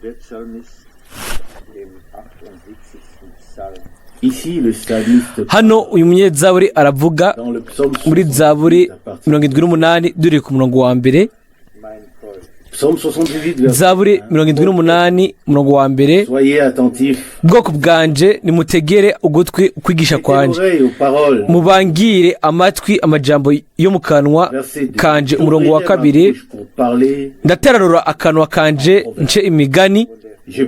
Der Psalmist im 78. Psalm. Ici, le psalmiste Hano uyu munyezaburi aravuga dans le psaume muri Zaburi 78 à partir 78, duri ku murongo wa mbere. Mein Volk, Psaume 78, verset Zaburi 1. 78, umurongo wa mbere. Soyez attentifs. Bwoko bwanje, nimutegere ugutwi ukwigisha Mettez kwanje, l'oreille aux paroles. mubangire amatwi amajambo yo mu kanwa Verset 2. kanje. Umurongo wa J'ouvrirai ma kabiri. bouche pour parler. Ndaterarura akanwa kanje nce imigani. Je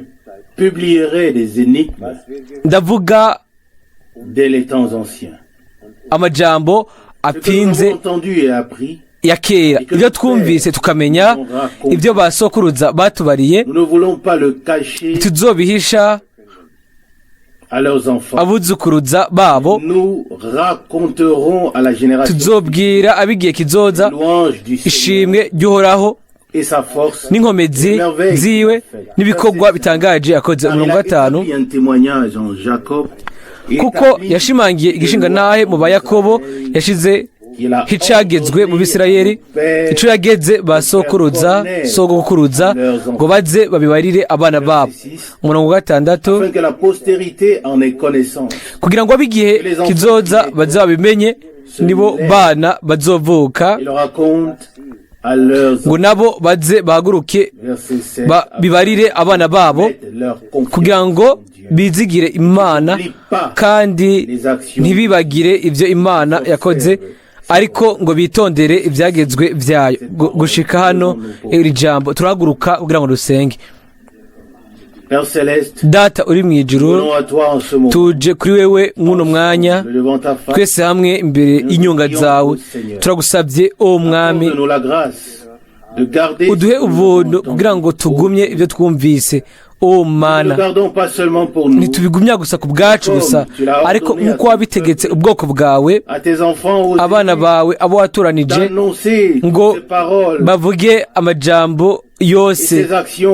publierai des énigmes Ndavuga dès les temps anciens. amajambo Ce que nous apfinze avons entendu et appris, ya kera, ibyo twumvise tukamenya, ibyo basokuruza batubariye. nous ne voulons pas le cacher Tuzobihisha à leurs enfants. abuzukuruza babo. Nous raconterons à la génération Tuzobwira ab'igihe kizoza louange du Seigneur ishimwe ry'Uhoraho et sa force. n'inkomezi ziwe n'ibikorwa bitangaje yakoze. Car il Umurongo a wa gatanu. établi un témoignage en Jacob et Kuko établi yashimangiye igishingantahe mu Bayakobo, yashize qu'il a hicagezwe mu Bisirayeli, ico yageze ba sokuruza sogokuruza, ngo baze babibarire abana babo. Umurongo wa gatandatu. Afin que la postérité en ait connaissance. Kugira ngo ab'igihe kizoza baze babimenye, nibo bana bazovuka, Et le raconte à leurs ngo nabo baze bahaguruke Verset 7. bibarire abana babo, Mettent leur confiance kugira ngo en Dieu. bizigire Imana kandi ntibibagire ibyo Imana yakoze, ariko ngo bitondere ibyagezwe byayo. Gushika hano iri jambo, turahaguruka kugira ngo dusenge. Père céleste, Data uri mu ijuru, venons à toi en ce moment. tuje kuri wewe mw'uno mwanya, Devant ta face, twese hamwe imbere y'inyonga zawe. Turagusabye, o Mwami, accorde-nous la grâce de garder uduhe ce que nous ubuntu avons kugira ngo entendu. tugumye ibyo twumvise, o Nous ne Mana. le gardons pas seulement pour nous, Ntitubigumya gusa ku bwacu gusa, ariko nk'uko wabitegetse ubwoko bwawe, à tes enfants, aux abana élus, bawe, abo watoranije, d'annoncer ngo ces paroles bavuge amajambo yose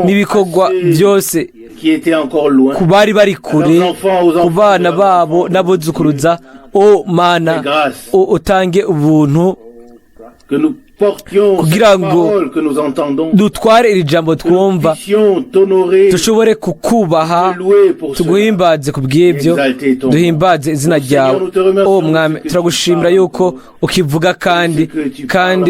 n'ibikorwa byose qui étaient encore loin. ku bari bari kure, ku bana babo n'abuzukuruza. O Mana, utange ubuntu Que nous portions kugira cette ngo parole que nous entendons, dutware iri jambo que nous twumva, puissions t'honorer, dushobore kukubaha, te louer pour cela. Tuguhimbaze ku bw'ibyo, duhimbaze izina ryawe. O Mwami, turagushimira yuko ukivuga kandi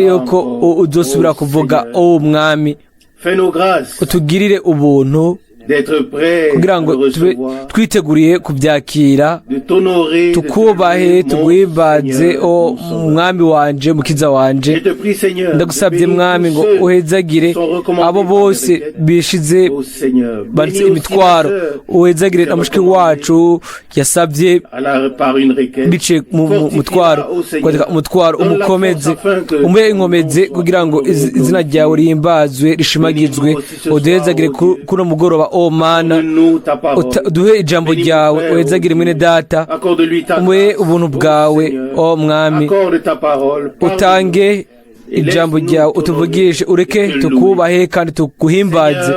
yuko udusubira kuvuga, o Mwami. Fais-nous grâce Utugirire ubuntu d'être prêts kugira à ngo le tube recevoir, twiteguriye kubyakira, de t'honorer, de te tukubahe, louer, mon tuguhimbaze, Seigneur, o mon Sauveur. Mwami wanje, Mukiza wanje. Je te prie, Seigneur, de Ndagusabye, bénir Mwami, tous ngo ceux uhezagire qui sont recommandés abo par bose des requêtes bishize au Seigneur. banditse Bénis aussi imitwaro, ma sœur uhezagire na mushiki wacu yasabye à la, par une requête. biciye mu mutwaro, Fortifie-la, au Seigneur. kwandika umutwaro. Donne la Umukomeze, force afin que umuhe inkomezi kugira ngo izina ryawe rihimbazwe, rishimagizwe. Uduhezagire kuno mugoroba, o Mana. Donne-nous ta parole. Uduhe ijambo Bénis mon ryawe. frère, Uhezagire ô mwene Dieu. data, Accorde-lui ta umuhe grâce, ubuntu ô bwawe, Seigneur. o Mwami. Accorde ta parole. Parle-nous. Utange ijambo ryawe, utuvugishe, ureke tukubahe kandi tuguhimbaze,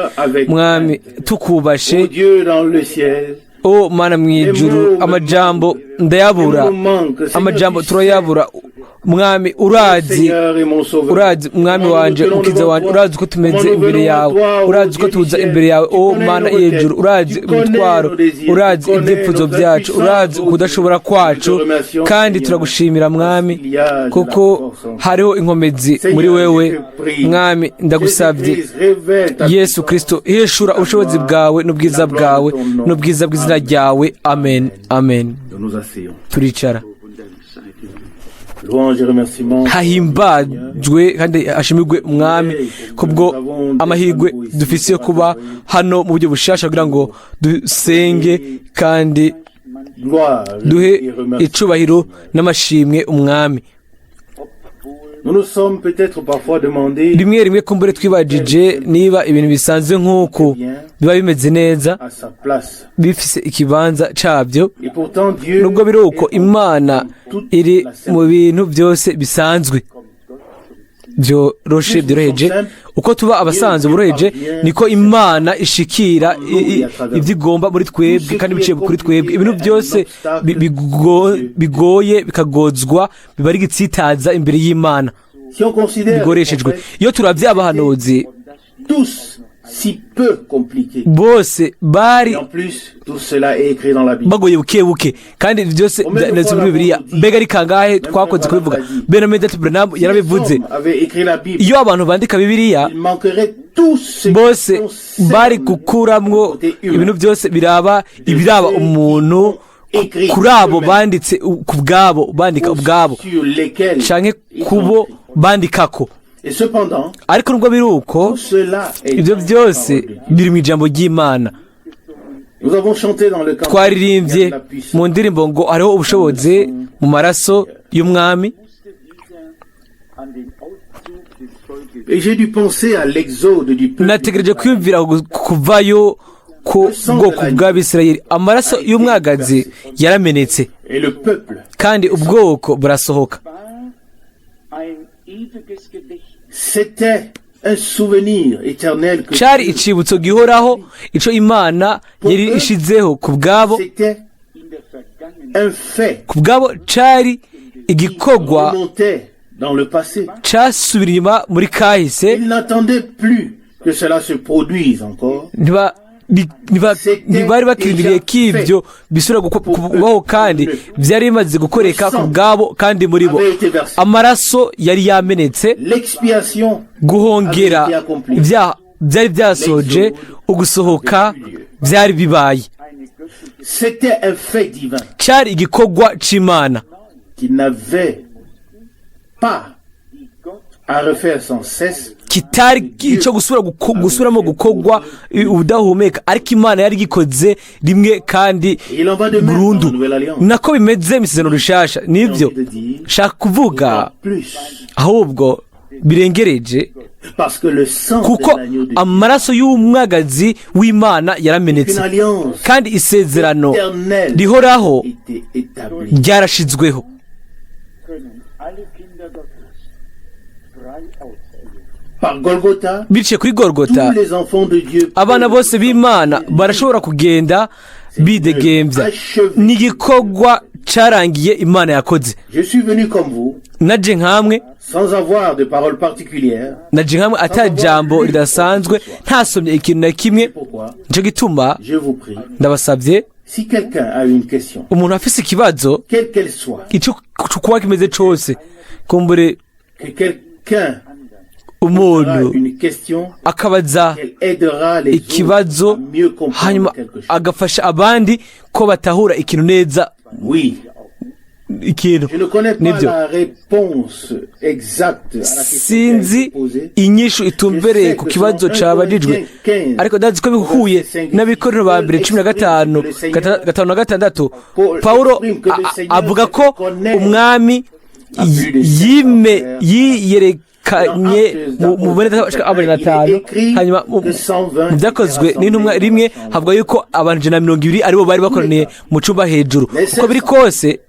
Mwami, tukubashe. Ô Dieu dans le ciel, O Mana mu ijuru, amajambo ndayabura, amajambo turayabura, Mwami, urazi. Urazi, Mwami wanje, Mukiza wanje, urazi uko tumeze imbere yawe, urazi uko tuza imbere yawe, o Mana y'ejuru. Urazi imitwaro, urazi ibyifuzo byacu, urazi ukudashobora kwacu, kandi turagushimira, Mwami, kuko hariho inkomezi muri wewe. Mwami, ndagusabye, Yesu Kristo, hishura ubushobozi bwawe n'ubwiza bwawe n'ubwiza bw'izina ryawe. Amen, amen. Nous nous asseyons. Turicara. Louange et remerciements. Hahimbajwe kandi hashimirwe Umwami kubwo amahirwe dufise yo kuba hano mu buryo bushasha kugira ngo dusenge kandi Gloire duhe et remerciements. icubahiro n'amashimwe Umwami. Nous nous sommes peut-être parfois demandé Rimwe rimwe kumbure twibajije niba ibintu bisanzwe nk'uku biba bimeze neza, à sa place. bifise ikibanza cabyo. Et pourtant Dieu Nubwo biri uko, Imana iri mu bintu byose bisanzwe, byoroshe, byoroheje. Uko tuba abasanzwe boroheje, niko Imana ishikira ibyo igomba muri twebwe kandi biciye kuri twebwe. Ibintu byose bigoye bikagozwa biba ari igitsitaza imbere y'Imana Si on considère bigoreshejwe. les prophètes, Iyo turabye abahanuzi, tous si peu compliqués. Bose bari Et en plus, tout cela est écrit dans la Bible. Bagoye buke buke, kandi byose byanditse muri Bibiliya. Mbega ari kangahe twakunze kubivuga? Bene Medati Branham yarabivuze. Les hommes avaient écrit la Bible. Iyo abantu bandika Bibiliya, Il manquerait tout ce qui bose concerne bari gukuramwo ibintu byose biraba ibiraba umuntu, kuri abo banditse ku bwabo, bandika ubwabo, sur lesquels canke ils ont kubo écrit. bandikako. Et cependant, Ariko nubwo biri uko, tout cela est ibyo dans la byose parole de Dieu. Biri mu ijambo ry'Imana. Nous avons chanté dans le camp. Twaririmbye Il y a de la puissance. Mu ndirimbo ngo hariho ubushobozi mu maraso y'Umwami. Musste wieder an den Auszug des Volkes Et j'ai dû penser à l'exode du peuple Nategereje kwiyumvira kuvayo ku bwoko bw'Abisirayeli. Amaraso y'umwagazi yaramenetse, Et le peuple, kandi ubwoko burasohoka. War ein ewiges Gedächtnis. C'était un souvenir éternel que Cari Dieu- icibutso gihoraho ico Imana yari ishizeho ku bwabo. C'était In der Vergangenheit un fait Ku bwabo cari igikorwa remontait dans le passé. Casubira inyuma muri kahise. Il n'attendait plus que cela se produise encore. Ntibari bakirindiriye ko ibyo bisubira kubaho, kandi byari bimaze gukoreka ku bwabo kandi muri bo. Amaraso yari yamenetse. L'expiation Guhongera ibyaha byari byasoje, ugusohoka byari bibaye. Eine göttliche C'était un fait divin Cyari igikorwa c'Imana qui n'avait pas die Gott à refaire sans cesse. Kitari icyo gusubira gusubiramo gukorwa ubudahumeka, ariko Imana yari gikoze rimwe kandi Il en va de même dans burundu. la nouvelle alliance. Nako bimeze mu isezerano rishasha. Nibyo shaka kuvuga. Plus, Ahubwo birengereje, parce que le sang kuko de l'agneau de Dieu, amaraso y'umwagazi w'Imana yaramenetse, une alliance kandi isezerano éternelle rihoraho était établie. Ryarashizweho. Können alle Kinder Gottes frei ausgehen. Par Golgotha, Biciye kuri Gorgota, tous les enfants de Dieu abana bose b'Imana barashobora kugenda bidegembya. Ni igikorwa cyarangiye Imana yakoze. Je suis venu comme vous, Naje nkamwe, sans avoir de parole particulière. Naje nkamwe ata jambo ridasanzwe, ntasomye ikintu na kimwe. Pourquoi? Nicyo gituma Je vous prie, ndabasabye, si quelqu'un a une question, umuntu afise ikibazo, quelle qu'elle soit, icyo kuba kimeze cose, kumbure que quelqu'un umuntu aura une question, akabaza elle aidera les autres ikibazo, à mieux comprendre hanyuma quelque chose. Agafasha abandi ko batahura ikintu neza, Oui, ikintu. je ne connais pas Nibyo. La réponse exacte à la question qui a Sinzi été posée. inyishu itumbereye ku kibazo cabajijwe, ariko ndazi ko bihuye n'Abakorinto ba mbere 15 5 na 6. Pawulo avuga ko Umwami yime yiyerekanye mu bene 500. Hanyuma mu Byakozwe n'Intumwa 1 havuga yuko abantu 120 aribo bari bakoraniye mu cumba hejuru. Uko biri kose,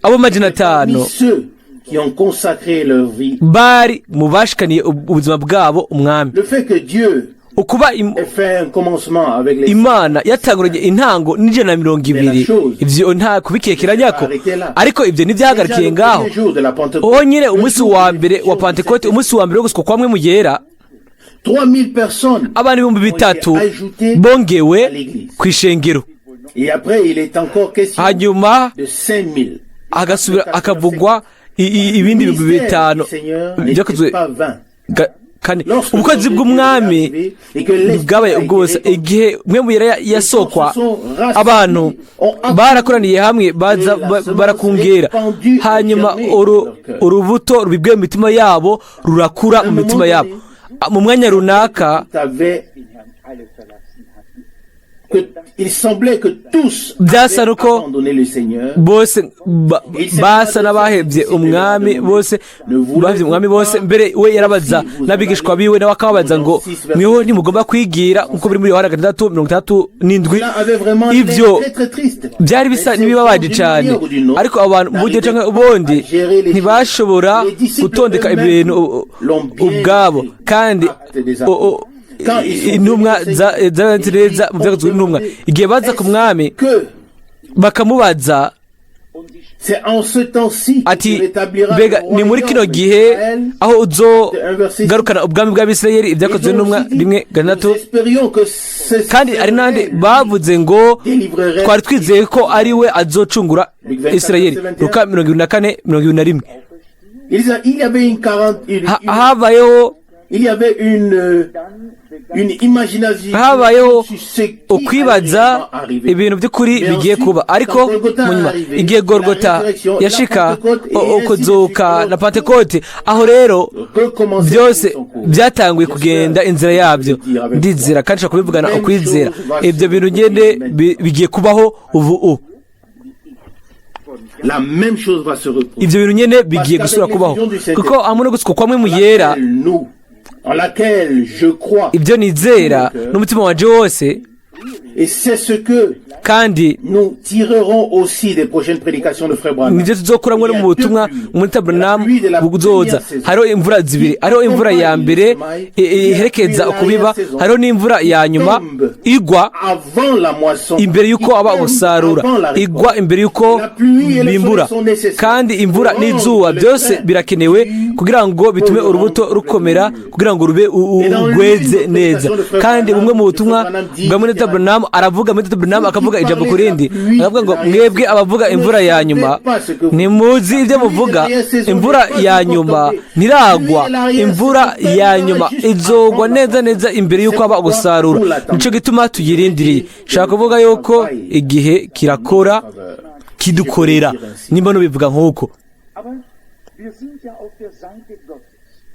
abo 500 Parmi ceux qui ont consacré leur vie, bari mu bashikaniye ubuzima bwabo Umwami. Le fait que Dieu Ukuba ait fait un commencement avec les Imana yatanguranye intango n'120, ivyo nta kubikekeranyako, ariko ivyo ntivyahagarikiye ngaho honyine. Umunsi wa mbere wa Pantekote, umunsi wa mbere wo gusukwa kwa Mpwemu Yera, 3000 personnes abantu 3000 bongewe ku ishengero. Et après, il est encore question Hanyuma de 5000. Hagasubira hakavugwa ibindi 5000. Byakozwe Byakozwe kane. Ubukozi bw'Umwami ntibwabaye ubwo busa. Igihe Mpwemu Yera yasokwa, abantu barakoraniye hamwe, baza barakungera, hanyuma urubuto rubibwe mu mitima yabo rurakura mu mitima yabo. Mu mwanya runaka, Avaient den Herrn alle verlassen hatten. Que il semblait que tous Byasa avaient nuko abandonné le Seigneur. Bose basa n'abahebye Umwami, bose bahebye Umwami bose. Mbere we yarabaza n'abigishwa biwe, nawe akababaza ngo: "Mweho ntimugomba kwigira?" Nk'uko biri muri Yohana 6:67. Cela avait vraiment Ivyo l'air très très triste. byari bisa n'ibibabaje cyane, ariko abantu mu buryo cyangwa ubundi ntibashobora gutondeka ibintu ubwabo, kandi intumwa z'abandi neza mu Byakozwe n'Intumwa, igihe baza ku Mwami Que bakamubaza, C'est en ce temps-ci que tu Ati rétabliras mbega le ni muri kino royaume gihe d'Israël. aho uzogarukana ubwami bw'Abisirayeli? Ibyakozwe Ils ont n'umwa aussi dit, rimwe gatandatu. nous espérions que ce Kandi hari n'abandi bavuze ngo délivrerait twari twizeye ko ari we azocungura Isirayeli. Luka 24:21. Il y avait une quarante, une- Habayeho il y avait une imagination habayeho sur ce qui ukwibaza allait réellement arriver. Ibintu by'ukuri Mais bigiye ensuite, kuba. Ariko quand Golgotha mu nyuma, arrivé, igihe Gorgota la résurrection, la yashika, Pentecôte, et ainsi de ukuzuka suite, na Pentekote, aho rero recommencer byose son cours. byatanguye kugenda inzira yabyo. Ndizera kandi nshobora kubivugana ukwizera, ibyo bintu ngende bigiye kubaho ubu u La même chose va se reproduire. Ibyo bintu nyene bigiye gusubira kubaho, kuko hamwe no gusuka kwa Mpwemu Yera, Laquelle nous, en laquelle je crois, ibyo nizera n'umutima wanje wose, et c'est ce que kandi nous tirerons aussi des prochaines prédications de Frère Branham. nibyo tuzokuramwo no mu butumwa muri Branham buzoza. Hariho imvura zibiri: hariho imvura ya mbere iherekeza ukubiba, hariho n'imvura ya nyuma igwa Avant la moisson. imbere y'uko aba Qui gusarura, tombe avant la récolte. igwa imbere y'uko bimbura. Kandi imvura n'izuba byose birakenewe kugira ngo bitume urubuto rukomera, kugira ngo rube rweze neza. Kandi bumwe mu butumwa bwa mwene Branham aravuga, mwene Branham akavuga ijambo ku rindi, aravuga ngo: "Mwebwe abavuga imvura ya nyuma, ntimuzi ibyo muvuga. Imvura ya nyuma ntiragwa. Imvura ya nyuma izogwa neza neza imbere y'uko haba gusarura. Nico gituma tuyirindiriye." Shaka kuvuga yuko igihe kirakora, kidukorera, nimba nubivuga nk'uko. Aber wir sind ja auf der Seite Gottes.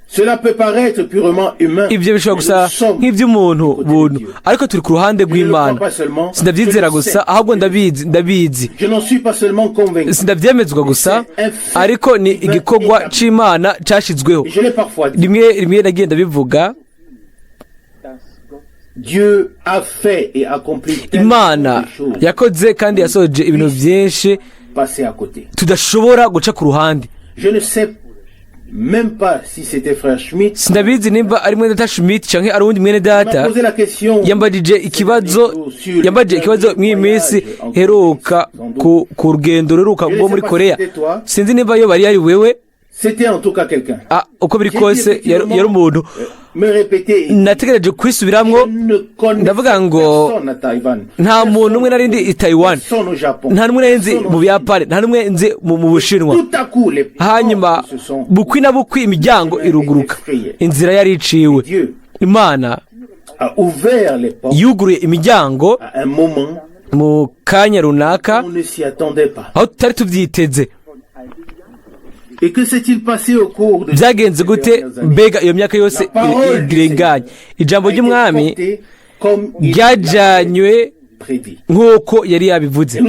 Cela peut paraître purement humain. Ibyo bishobora gusa nk'iby'umuntu buntu, ariko turi ku ruhande rw'Imana. Sindabyizera gusa, ahubwo ndabizi, ndabizi. Je n'en suis pas seulement convaincu. Sindabyemezwa gusa, ariko ni igikorwa c'Imana cashizweho. Et je l'ai parfois dit. Rimwe rimwe nagiye ndabivuga. Dass Gott Dieu a fait et accompli tellement Imana de choses yakoze kandi yasoje ibintu byinshi passées à côté. Tudashobora guca ku ruhande. Je ne sais même pas si c'était frère Schmitt. Sindabizi nimba ari mwene data Schmidt canke ari uwundi mwene Il m'a data posé la question. yambajije ikibazo mw'iyi minsi heruka ku rugendo ruheruka rwo muri Korea. Sinzi nimba yo bari yari wewe. C'était en tout cas quelqu'un. Ah, uko biri kose yari umuntu. Me répéter. Nategereje kwisubiramwo. Ndavuga ngo nta muntu umwe nari ndi i Taiwan, nta n'umwe nari nzi mu Buyapani, nta n'umwe nzi mu Bushinwa. Hanyuma bukwi na bukwi imiryango iruguruka, inzira yari iciwe. Imana yuguruye imiryango mu kanya runaka aho tutari tubyiteze. Byagenze gute mbega iyo myaka yose irenganye? Ijambo ry'Umwami ryajyanywe nk'uko yari yabivuze,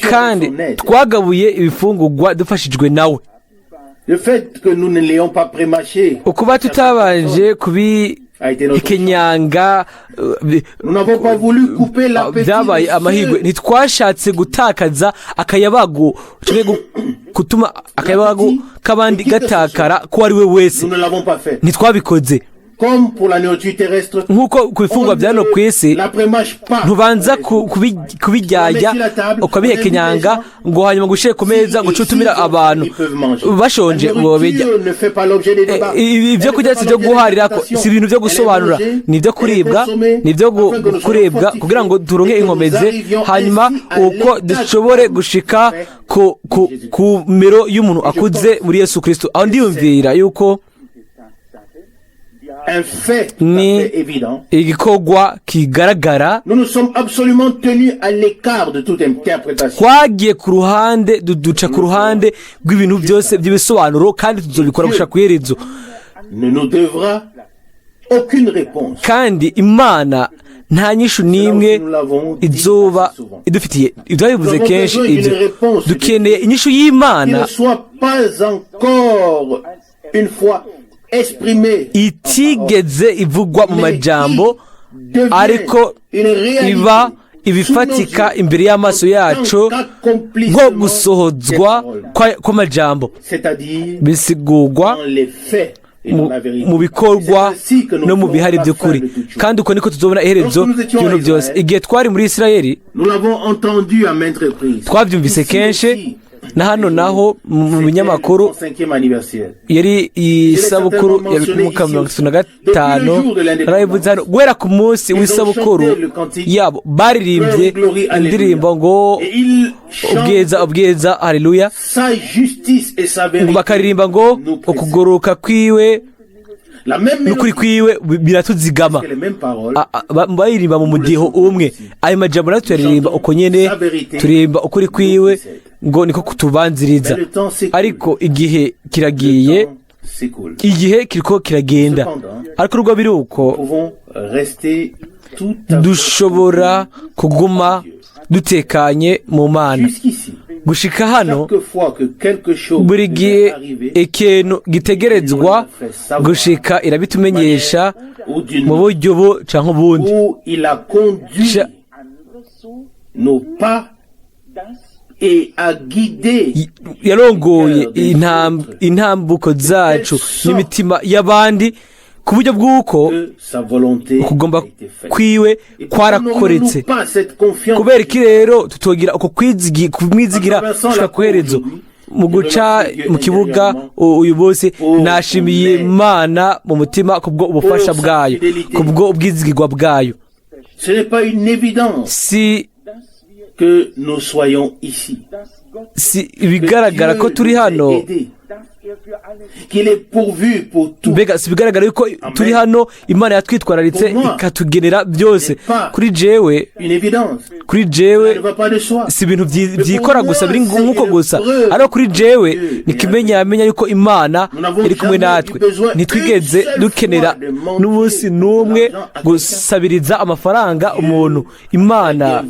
kandi twagabuye ibifungurwa dufashijwe nawe. Ukuba tutabanje kubikenyanga byabaye amahirwe. Ntitwashatse gutakaza akayabagu, gutuma akayabagu k'abandi gatakara ko ari we wese. Ntitwabikoze. Nk'uko ku bifungwa bya hano ku isi, ntubanza kubijyajya ukabihekenyanga ngo hanyuma ngo ushyire ku meza, ngo uce utumira abantu bashonje bobijya. Ibyo kurya si ibyo guharira, si ibintu byo gusobanura, ni ibyo kuribwa, ni ibyo kurebwa kugira ngo turonke inkomezi, hanyuma uko dushobore gushika ku mero y'umuntu akuze muri Yesu Kirisito. Aho ndiyumvira yuko ni igikorwa kigaragara. Twagiye ku ruhande, duca ku ruhande rw'ibintu byose by'ibisobanuro, kandi tuzobikora gushaka ku iherezo. Kandi Imana nta nyishu n'imwe izuba idufitiye. Ibyo kenshi, ibyo dukeneye inyishu y'Imana itigeze ivugwa mu majambo, ariko iba ibifatika imbere y'amaso yacu, nko gusohozwa kw'amajambo bisigurwa. mu bikorwa no mu bihari by'ukuri, kandi uko niko tuzobona iherezo ry'ibintu byose. Igihe twari muri Isirayeli, twabyumvise kenshi na hano naho mu binyamakuru. Yari isabukuru ya 35, narabivuze hano. Guhera ku munsi w'isabukuru yabo, baririmbye indirimbo ngo "Ubwiza, ubwiza, haleluya", bakaririmba ngo "Ukugoroka kwiwe n'ukuri kwiwe biratuzigama". Baririmba mu mudiho umwe. Ayo majambo natwe tuyaririmba uko nyene, turirimba ukuri kwiwe ngo niko kutubanziriza. Ariko igihe kiragiye, igihe kiriko kiragenda. Ariko urwo biri uko, dushobora kuguma dutekanye mu Mana. Gushika hano, buri gihe ikintu gitegerezwa gushika, irabitumenyesha mu buryo ubu canke ubundi. Nos pas et a guidé Yarongoye intambuko zacu n'imitima y'abandi ku buryo bw'uko que sa volonté ukugomba a été faite. kwiwe kwarakoretse. Pas cette confiance? Kubera iki rero tutogira uko kumwizigira gushika ku herezo? Mu guca mu kibuga uyu munsi, nashimiye Imana mu mutima kubwo ubufasha bwayo, kubwo ubwizigirwa bwayo. Ce n'est pas une évidence Si que nous soyons ici. Si ibigaragara ko turi hano. Qu'il est pourvu pour tout. Mbega si ibigaragara yuko turi hano? Imana yatwitwararitse, ikatugenera byose. Kuri jewe, Une évidence. kuri jewe, Ça ne va pas de soi. si ibintu byikora gusa, biri nk'uko gusa, ariko kuri jewe ni kimenyamenya yuko Imana iri kumwe natwe. Ntitwigeze dukenera n'umunsi n'umwe gusabiriza amafaranga umuntu. Imana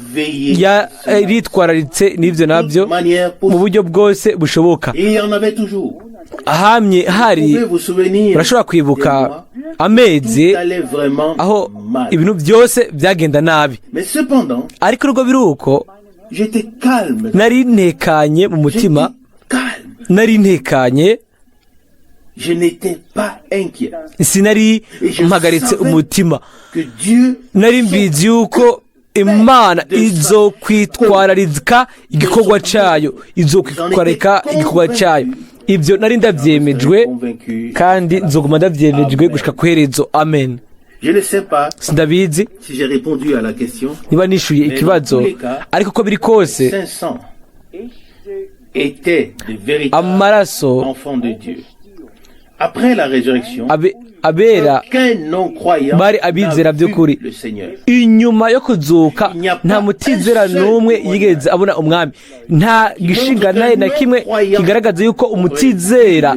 yaritwararitse n'ibyo nabyo Manière mu buryo bwose bushoboka. Et il y en avait toujours. Ahamye hari. Vous pouvez vous souvenir Urashobora kwibuka amezi tout allait vraiment aho mal. ibintu byose byagenda nabi. Mais cependant, Ariko urwo biri uko, j'étais calme. nari ntekanye mu mutima. J'étais calme. Nari ntekanye. Je n'étais pas inquiet. Sinari mpagaritse umutima. Que Dieu Nari mbizi yuko Imana izokwitwararika igikorwa cyayo, izokwitwararika igikorwa cyayo. Ibyo nari ndabyemejwe, convaincu. kandi nzoguma ndabyemejwe gushika ku iherezo. Amen. Je ne sais pas Sindabizi si j'ai répondu à la question. niba nishuye ikibazo, ariko uko biri kose, 500 étaient de véritables amaraso enfants de Dieu. Après la résurrection, abera aucun non-croyant bari abizera n'a vu by'ukuri. le Seigneur. Inyuma yo kuzuka, nta mutizera n'umwe yigeze abona Umwami. Nta gishinga na kimwe kigaragaza yuko umutizera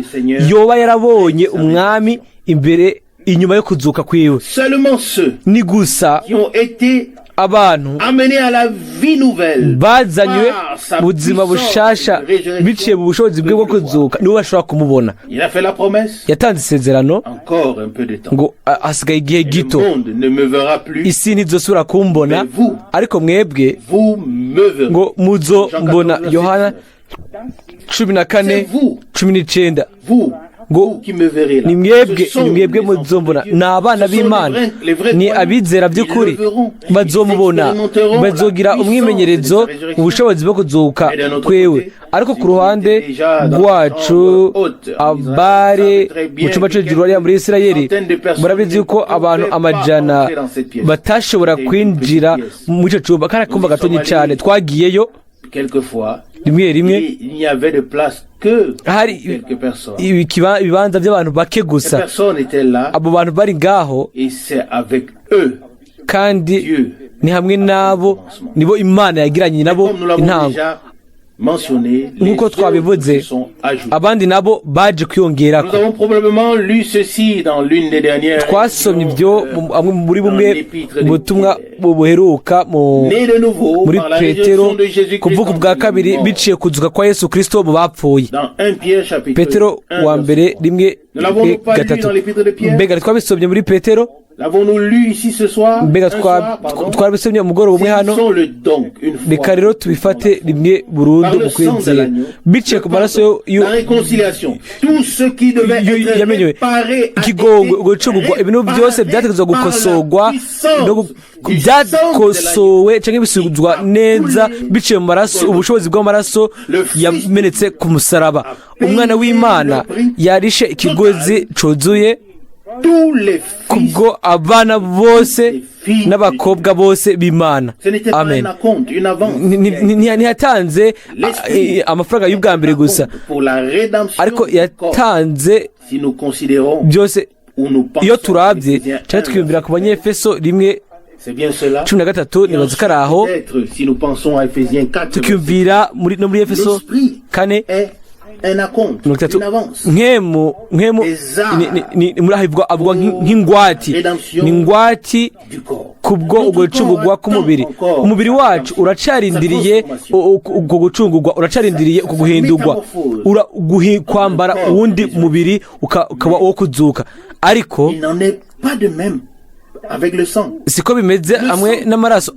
yoba yarabonye Umwami imbere, inyuma yo kuzuka kwiwe. Seulement ceux Ni gusa qui ont été abantu amenés à la vie nouvelle bazanywe par sa buzima puissance bushasha de résurrection biciye mu bushobozi bwe bwo kuzuka nibo bashobora kumubona. Il a fait la promesse. Yatanze isezerano Encore un peu de temps. ngo hasigaye igihe Le gito, monde ne me verra plus. isi ntizosubira kumbona, Mais vous, ariko mwebwe vous me verrez. ngo muzombona. Yohana 14 C'est vous, 19. vous, Ngo vous qui me verrez là. ni mwebwe, ni mwebwe muzombona. Ni abana b'Imana, ni abizera by'ukuri bazomubona, bazogira umwimenyerezo mu bushobozi bwo kuzuka kwewe. Ariko ku ruhande rwacu, abari mu cyumba cyo hejuru hariya muri Isirayeli, murabizi yuko abantu amajana batashobora kwinjira muri icyo cyumba, kandi akumba gatonyi cyane. Twagiyeyo Quelquefois, rimwe rimwe, il n'y avait de place que hari quelques personnes. ibibanza by'abantu bake Ces gusa. personnes étaient là Abo bantu bari ngaho, et c'est avec eux kandi Dieu. ni hamwe nabo nibo Imana yagiranye nabo Comme nous l'avons intango. déjà mentionné, les Nk'uko autres twabivuze, se sont ajoutés. abandi nabo baje kwiyongerako. Nous avons probablement lu ceci dans l'une des dernières Twasomye ibyo amwe muri bumwe mu butumwa buheruka mu Né de nouveau muri par la Petero, résurrection de Jésus-Christ kuvuka ubwa kabiri biciye kuzuka kwa Yesu Kristo mu bapfuye. dans 1 Pierre chapitre Petero 1, wa mbere verset 3. 1 Nous l'avons 1 pas lu 3. dans l'épître de Pierre? Mbega twabisomye muri Petero? L'avons-nous lu ici ce soir? Mbega Un soir, pardon. twarabisomye umugoroba umwe hano. Saisissons-le donc une fois. Reka rero tubifate rimwe burundu Par mu le sang de kwizera l'agneau, biciye ku maraso la réconciliation, tout ce qui devait être yamenyewe réparé a ikigongwe été ugucungurwa, ibintu byose réparé byategerezwa par la gukosorwa puissance no du sang de byakosowe cyangwa bisubizwa neza biciye mu maraso, ubushobozi bw'amaraso yamenetse ku musaraba. Umwana w'Imana yarishe ikiguzi cuzuye tous les fils. Kubwo abana bose n'abakobwa bose b'Imana. Ce n'était pas Amen. un acompte, une avance. Ntiyatanze amafaranga y'ubwa mbere gusa, Pour la rédemption ariko du corps, yatanze si nous considérons byose. ou nous pensons Iyo turabye Éphésiens cyangwa 1, twiyumvira ku Banyefeso 1 c'est bien cela. 13, nibaza ko ari aho. Peut-être si nous pensons à Éphésiens 4, Tukiyumvira muri no muri Efeso l'esprit 4 est un acompte, 30, une avance. Nkemu muri aho ivugwa nk'ingwati, ni ingwati Du corps. Kubwo ugucungurwa k'umubiri. Umubiri wacu uracarindiriye ubwo gucungurwa, uracarindiriye uko guhindurwa, kwambara uwundi mubiri ukaba uwo kuzuka, ariko Il n'en est pas de même avec le sang. Siko bimeze hamwe n'amaraso.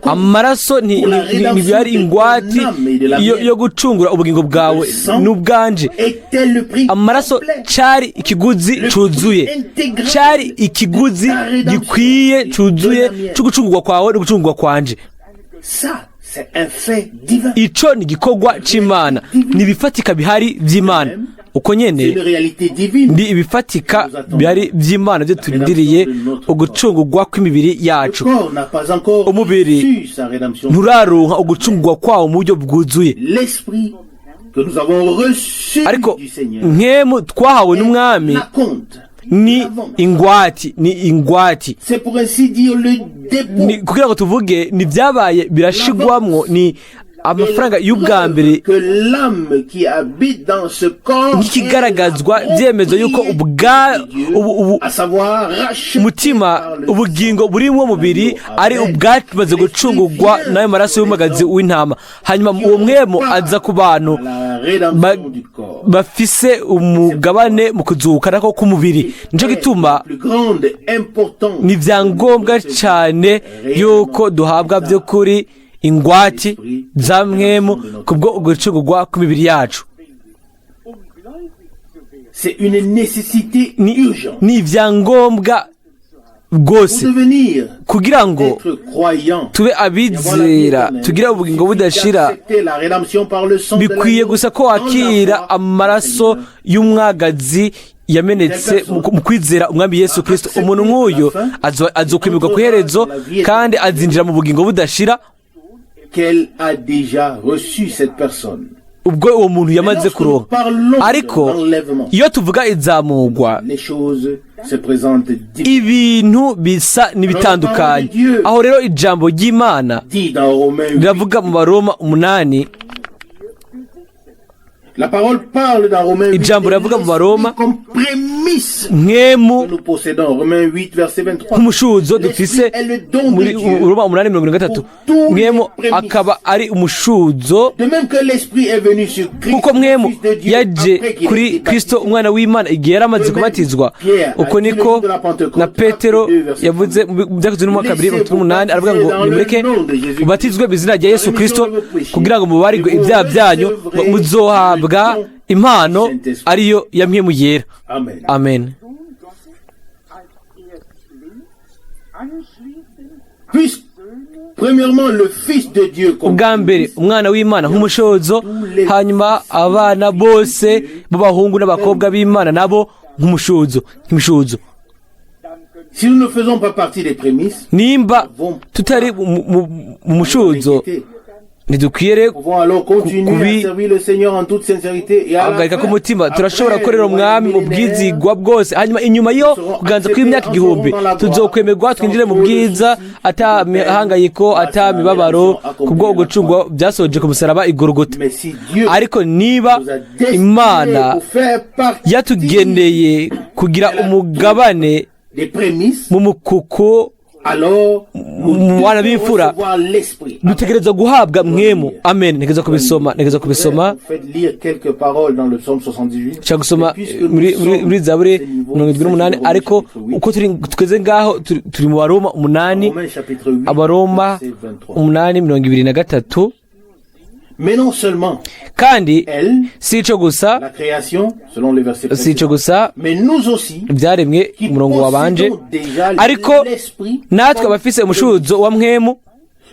Amaraso ntibiyari ingwati yo gucungura ubugingo bwawe n'ubwanje. Était le prix Amaraso complet. cyari ikiguzi cuzuye, cyari ikiguzi gikwiye cuzuye cyo gucungurwa kwawe no gucungurwa kwanje. Ça, c'est un fait divin. Ico ni igikorwa c'Imana, ni ibifatika bihari vy'Imana uko nyene. C'est une réalité divine. Ni ibifatika bihari vy'Imana byo turindiriye, ugucungurwa kw'imibiri Le yacu. corps n'a pas encore Umubiri reçu sa rédemption. nturaronka ugucungurwa kwawo mu buryo bwuzuye. L'esprit que nous avons reçu Ariko du Seigneur nkemu twahawe n'Umwami l'acompte, ni l'avance. ingwati, ni ingwati. C'est pour ainsi dire le dépôt. Ni kugira ngo tuvuge ni byabaye birashigwamwo, ni amafaranga y'ubwa mbere Que l'âme qui habite dans ce corps nk'ikigaragazwa byemezo yuko ubwa ubu à savoir racheté umutima, par le ubugingo buri mu mubiri ari ubwamaze gucungurwa n'ayo maraso y'umwagazi w'intama. Hanyuma uwo mwemu aza ku bantu à la rédemption du corps. bafise umugabane mu kuzuka nako k'umubiri. Nico gituma Plus grande importance ni ibyangombwa cyane yuko duhabwa by'ukuri ingwati za mwemu kubwo ugucungurwa kw'imibiri yacu. C'est une nécessité urgente. Ni ibyangombwa rwose Pour devenir kugira ngo être croyant, tube abizera, tugire ubugingo budashira. Bikwiye gusa ko wakira amaraso y'umwagazi yamenetse mu kwizera Umwami Yesu Kirisito. Umuntu nk'uyu azokwemerwa ku iherezo kandi azinjira mu bugingo budashira qu'elle a déjà reçu cette personne. Ubwo uwo muntu yamaze kuronka. Ariko iyo tuvuga izamurwa, Les choses se présentent différemment. ibintu bisa n'ibitandukanye. Aho rero ijambo ry'Imana Dit dans Romains 8, riravuga mu Baroma 8. La parole parle dans Romains 8 Ijambo riravuga mu Baroma comme prémisse mwemu que nous possédons. Romains 8, verset 23. nk'umushuzo dufise muri Roma 8:33, mwemu akaba ari umushuzo. De même que l'Esprit est venu sur Christ, Kuko mwemu Fils de Dieu, yaje après qu'il kuri ait été Kristo umwana w'Imana igihe yari amaze kubatizwa, uko niko na Petero yavuze mu Byakozwe n'umwaka 2:38, aravuga ngo: "Nimureke ubatizwe mu izina rya Yesu Kristo kugira ngo mubarirwe ibyaha byanyu, muzohabwa impano ariyo ya Mpwemu Yera." Amen. Amen. Sohn Gottes als Erstling, anschließend Puisque, premièrement, le Fils de Dieu comme Ubwa mbere umwana w'Imana nk'umushozo, hanyuma abana bose b'abahungu n'abakobwa b'Imana nabo nk'umushuzo, nk'imishuzo. Si nous ne faisons pas partie des prémices, Nimba tutari mu mushuzo, ntidukwiye rero pouvons alors continuer à servir le Seigneur en toute sincérité et à la hagarika fin, k'umutima. Turashobora après gukorera le Umwami mu royaume millénaire, bwizigwa bwose, hanyuma inyuma yo kuganza kw'imyaka 1000 tuzokwemerwa twinjire mu bwiza ata mihangayiko, ata mibabaro, kubwo ugucungwa byasohoje ku musaraba igorogota. Mais si Dieu Ariko niba nous a destinés Imana pour faire partie yatugeneye kugira umugabane des prémices, mu mukuku alors mu bana b'imfura, Recevoir l'esprit. Dutegereza guhabwa Mpwemu. Amen. Ntegereza kubisoma, ntegereza kubisoma. En fait, lire quelques paroles dans le psaume 78. Nshaka gusoma muri Zaburi 78, ariko uko turi tugeze ngaho, turi mu Baroma 8. Romains chapitre 8, Abaroma verset 23. 8:23. Mais non seulement Kandi elle, si ico gusa, la création, selon les versets si ico précédents, gusa mais nous aussi, ibyaremwe, qui umurongo wabanje, possédons déjà ariko l'esprit, natwe abafise umushuzo wa Mpwemu,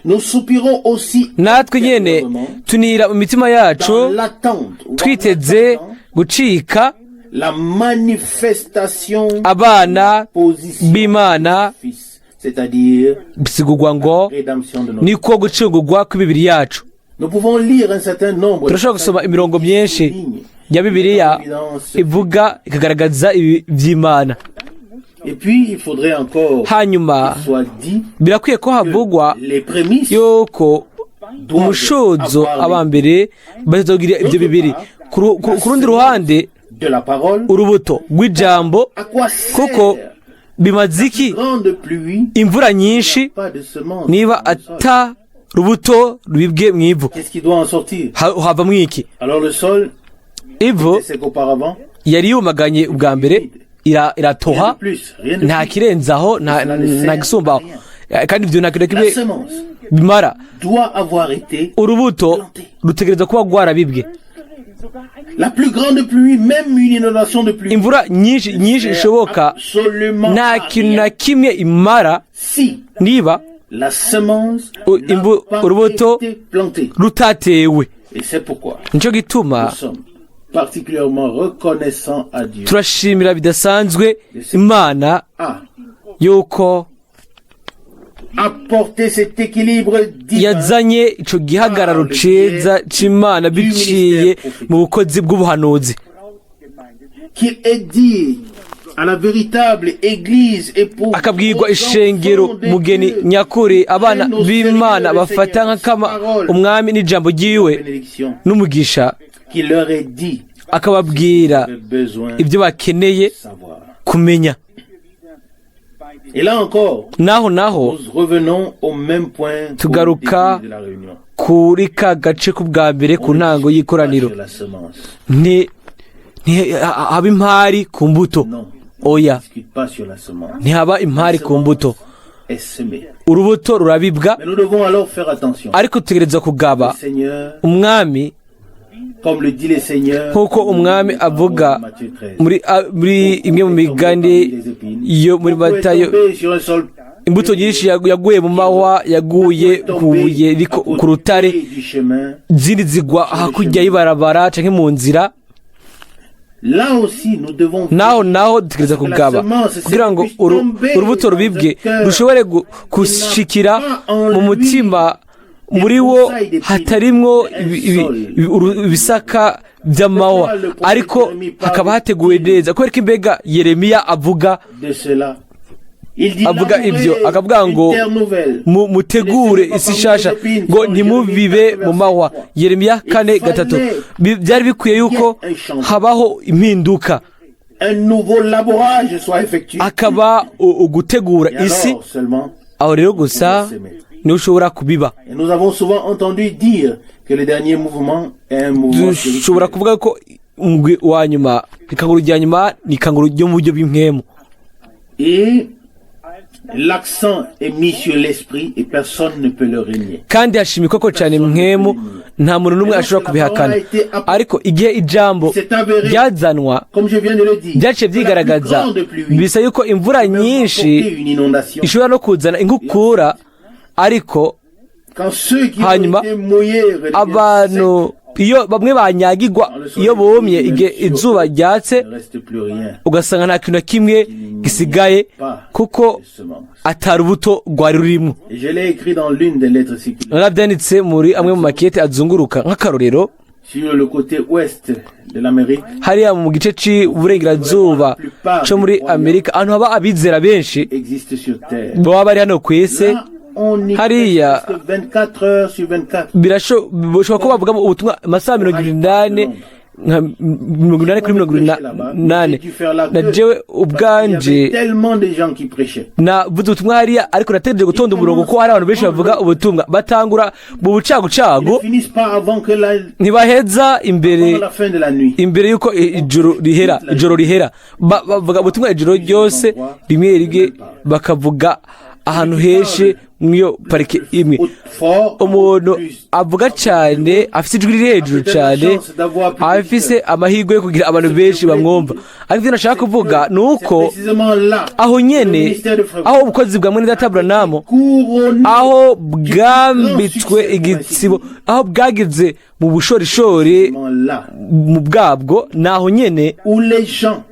nous soupirons aussi natwe nyene intérieurement tunira mu mitima yacu, dans l'attente, ou en twiteze attendant gucika la manifestation abana position b'Imana, du Fils, c'est-à-dire bisigurwa ngo rédemption de notre. Niko gucungurwa kw'imibiri yacu. Nous pouvons lire un certain nombre Turashobora gusoma imirongo myinshi ya Bibiliya ivuga ikagaragaza ibi by'Imana. Et puis, il faudrait encore Hanyuma qu'il soit dit birakwiye ko havugwa que les prémices yuko doivent umushuzo avoir abambere bazogira ibyo bibiri. Ku rundi ruhande, de la parole. urubuto rw'ijambo. À quoi Kuko sert bimaze iki grande pluie imvura nyinshi pas de semence niba dans le sol? ata rubuto rubibwe mu ivu? Qu'est-ce qui doit en sortir? Havamwo iki? Alors le sol Ivu était sec auparavant. Yari yumaganye ubwa mbere, Rien iratoha. de plus, rien de Nta plus. kirenzaho, nta gisumbaho. Kandi ibyo nta kintu na La kimwe semence bimara. doit avoir été Urubuto rutegereza kuba rwarabibwe. La plus grande pluie, même une inondation de pluie, Imvura nyinshi nyinshi ishoboka absolument nta kintu rien na kimwe imara si niba la semence n'a pas urubuto été plantée. rutatewe. Et c'est pourquoi Nicyo gituma nous sommes particulièrement reconnaissants à Dieu. Turashimira bidasanzwe Imana A yuko apporté cet équilibre divin yazanye ico gihagararo ciza c'Imana biciye mu bukozi bw'ubuhanuzi. Qu'il est dit à la véritable église épouse Akabwirwa ishengero mugeni nyakuri, abana b'Imana bafata nk'akama Umwami n'ijambo ryiwe bénédiction n'umugisha, qui leur est dit akababwira le besoin ibyo bakeneye de savoir. kumenya. Et là encore, Naho naho nous revenons au même point qu'au tugaruka début de la réunion. Kuri ka gace k'ubwa mbere ku ntango y'ikoraniro. Sur la semence. Nti haba impari ku mbuto? Non. Oya. On ne discute pas sur la semence. Ntihaba impari ku mbuto. Est semée. Urubuto rurabibwa. Mais nous devons alors faire attention. Ariko tutegereza kugaba. Le Seigneur, Umwami, comme le dit le Seigneur, nk'uko Umwami avuga Matthieu 13. muri imwe mu migani yo muri Matayo, sur un sol imbuto nyinshi yaguye mu mahwa, yaguye ku buye riko ku rutare, du chemin. Izindi zigwa hakurya y'ibarabara canke mu nzira. Là aussi, nous devons Naho naho dutegereza kugaba kugira ngo urubuto rubibwe rushobore gushikira mu mutima muri wo hatarimwo ibisaka by'amahwa, ariko hakaba hateguwe neza. Kubera ko imbega Yeremiya avuga de cela. Il dit avuga ibyo, akavuga ngo mutegure isi nshasha, ngo ntimubibe mu mahwa, Yeremiya 4:3. Byari bikwiye yuko habaho impinduka, un nouveau labourage soit effectué. Akaba ugutegura Et isi. alors seulement, Aho rero gusa niho ushobora kubiba. Et nous avons souvent entendu dire que le dernier mouvement est un mouvement Dushobora spirituel. Kuvuga ko umugwi wa nyuma, ikanguro rya nyuma, ni ikanguro ryo mu buryo bw'impwemu. Et l'accent est mis sur l'esprit et personne ne peut le renier. Kandi hashimikwa ko cyane mpwemu, nta muntu n'umwe ashobora kubihakana. Ariko igihe ijambo ryazanwa, Comme je viens de le dire, byaciye byigaragaza, la plus grande pluie bisa yuko imvura nyinshi peut une inondation. Ishobora no kuzana inkukura, ariko Quand ceux qui ont hanyuma été mouillés redeviennent abantu iyo bamwe banyagirwa, iyo bomye igihe izuba ryatse, secs, il ne reste plus rien. Ugasanga nta kintu na kimwe gisigaye kuko De semence. Atari urubuto rwari rurimo. Et je l'ai écrit dans l'une des lettres circulaires. Narabyanditse muri amwe mu makete azunguruka, nk'akarorero, Sur le côté ouest de l'Amérique, hariya mu gice c'uburengerazuba co muri Amerika, ahantu haba abizera benshi existe sur terre. Baba bari hano ku isi. Là, on y Hariya presque 24 heures sur 24. Birashoboka ko bavuga ubutumwa amasaha 24 nka 80 kuri 80. Na jewe ubwanje Tellement de gens qui prêchaient. Navuze ubutumwa hariya, ariko nategereje gutonda umurongo kuko hari abantu benshi bavuga ubutumwa, batangura mu Ils bucagucagu. Ne finissent pas avant que la, Ntibaheza imbere avant la fin de la nuit. imbere y'uko ijoro rihera, ijoro rihera. Bavuga ubutumwa ijoro ryose, rimwe rimwe bakavuga ahantu henshi mw'iyo parike imwe. Fort, Umuntu plus. avuga cyane, afite ijwi riri hejuru cyane, afise amahirwe yo kugira abantu benshi bamwumva. Ariko ibyo nashaka kuvuga ni uko C'est précisément là aho nyene aho ubukozi bwa mwene data Branham couronné aho bwambitswe igitsibo, aho bwageze mu bushorishori là mu bwabwo, ni aho nyene où les gens